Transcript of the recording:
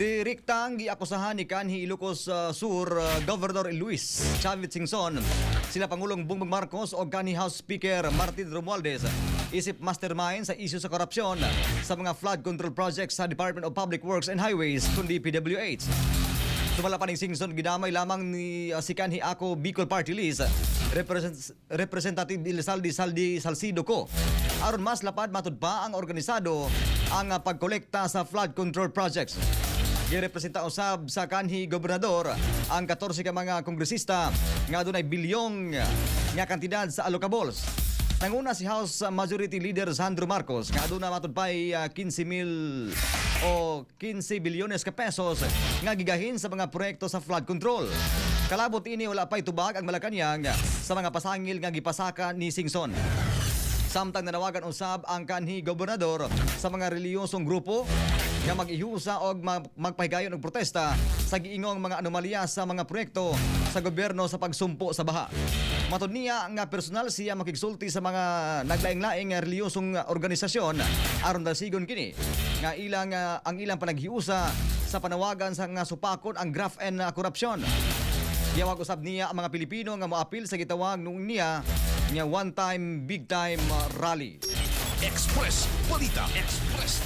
Direktang giakusahan ni kanhi Ilocos Sur Governor Luis Chavit Singson sila Pangulong Bongbong Marcos o kanhi House Speaker Martin Romualdez isip mastermind sa isyu sa korupsyon sa mga flood control projects sa Department of Public Works and Highways kun DPWH. Sumala pa ning Singson, gidamay lamang ni si kanhi Ako Bicol Party List Representative Elizaldy Zaldy Salcido Co aron mas lapad matud pa ang organisado ang pagkolekta sa flood control projects. Girepresenta usab sa kanhi gobernador ang 14 ka mga kongresista nga adunay bilyong nga kantidad sa allocables. Nanguna si House Majority Leader Sandro Marcos nga aduna matud pay 15 mil o 15 bilyones ka pesos nga gigahin sa mga proyekto sa flood control. Kalabot ini, wala pa'y tubag ang Malacañang sa mga pasangil nga gipasaka ni Singson. Samtang nanawagan usab ang kanhi gobernador sa mga reliyosong grupo nga mag-ihusa og magpahigayon og protesta sa giingong mga anomalya sa mga proyekto sa gobyerno sa pagsumpo sa baha. Matod niya nga personal siya makigsulti sa mga naglaing-laing reliyosong organisasyon aron dasigon kini nga ilang ang ilang panaghiusa sa panawagan sa nga supakon ang graft and korupsyon. Giyawag usab niya ang mga Pilipino nga moapil sa gitawag noong niya nga one time big time rally. Express Balita. Express.